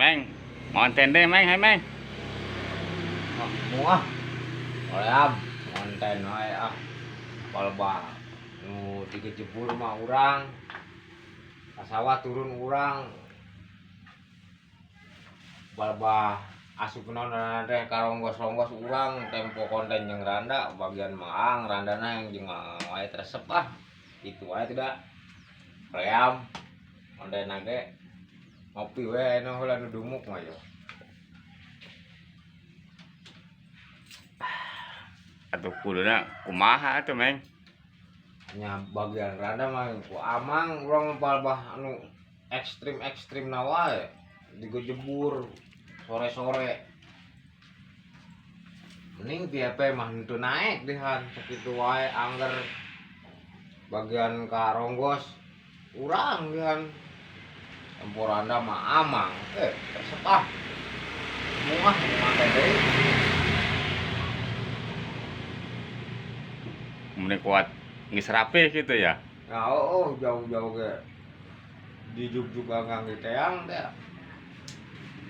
Meng, ngonten deh Meng, hai Meng. Ah, muah. Hoream konten wae ah. Palebah nu digejebur mah urang. Ka sawah turun urang. Balebah asup naon teh karonggos-ronggos urang tempo konten jeung randa bagian maang randana yang jeung wae resep ah. Itu wae tidak. Hoream konten ge ngopi we anu heula nu dumuk mah yo. Atuh kuduna kumaha atuh Meng? Nya bagian randa mah ku amang urang palebah anu ekstrim-ekstrim na wae digejebur sore-sore. Mending PHP mah henteu naek dehan sakitu wae angger bagian ka ronggos urang dehan. Tempo randa mah amang resep ah. Muah make deui. Mending kuat geus rapih gitu ya. Ya oh, jauh-jauh ge dijuk-juk ngangge teang teh.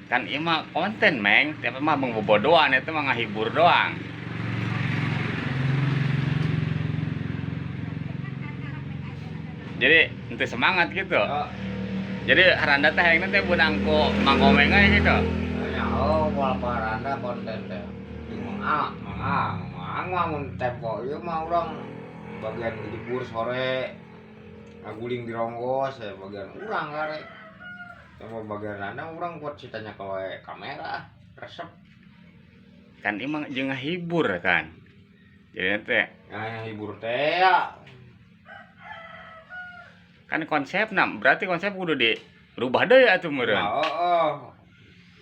Kan ieu mah konten Meng, tapi mah mengbobodoan itu mah ngahibur doang. Jadi henteu semangat gitu. Oh. Jadi randa teh hayangna teh beunang ku Mang Komeng aja gitu. Ya oh, moal randa konten teh. Jeung Mang A, Mang A, Mang A mun tempo ieu mah urang bagian ngejebur sore ngaguling di ronggos ya bagian urang kare. Tempo bagian randa urang kuat citanya ke kamera resep. Kan ieu mah jeung ngahibur kan. Jadi teh nah hibur teh ya. Kan konsepna berarti konsep kudu dirubah deui atuh meureun. Nah, heeh.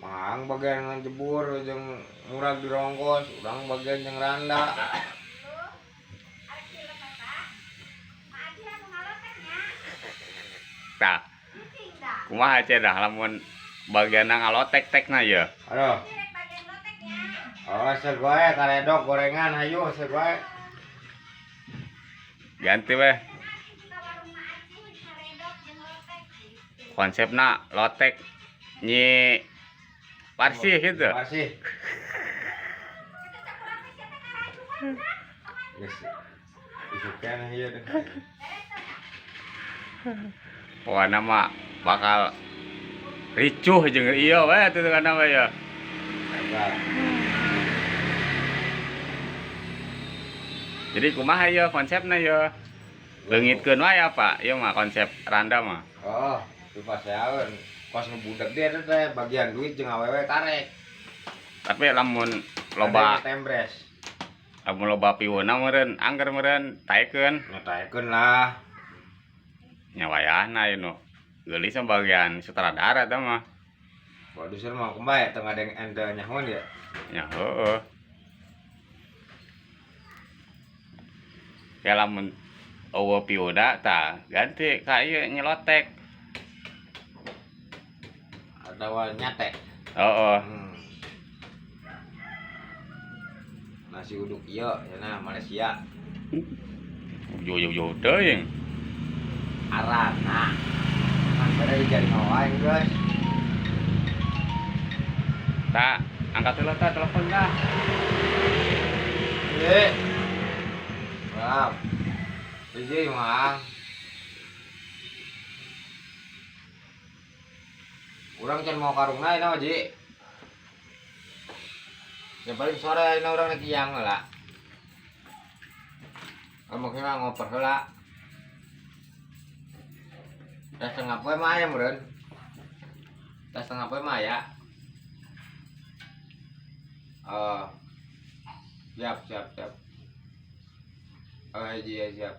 Mang bagian ngejebur jeung murag di ronggos, urang bagian jeung randa. Tah. Kumaha cenah lamun bagian ngalotek tekna ye? Aduh. Oh, segoe karedok gorengan hayu segoe. Ganti weh. Konsepna lotek nyi Parsih gitu. Parsih. Geus isukan ieu deh. Pokona mah bakal ricuh jeung ieu we atuh kana mah ya. Jadi kumaha ieu konsepna ieu? Leungitkeun wae apa? Ieu mah konsep randa mah. Oh, dipaseaeun. Kos nu budak dia teh bagian duit jeung awewe karek. Tapi lamun loba tembres. Lamun loba piwuna meureun angger meureun taekeun. Nya taekeun lah. Nya wayahna ieu nu geulis mah bagian sutradara teh mah. Produser mah kumaha teu ngadeng ente nyahoan ya? Nya heueuh. Ya lamun eueuh piwuna tah ganti ka ieu nyelotek. Atawa nyate. Heeh. Nasi uduk ieu cenah Malaysia. Jauh-jauh teuing. Arana. Kan bade dijadi wae geus. Tak, angkat heula tah telepon tah. Ye. Maaf. Hiji mah. Urang can mau karungna ina Ji. Ya paling sore ina urang nek iyang heula. Kamu kira ngoper heula. Tas setengah poe mah aya meureun. Tas setengah poe mah aya. Oh. Siap, siap, siap. Oh, iya, siap.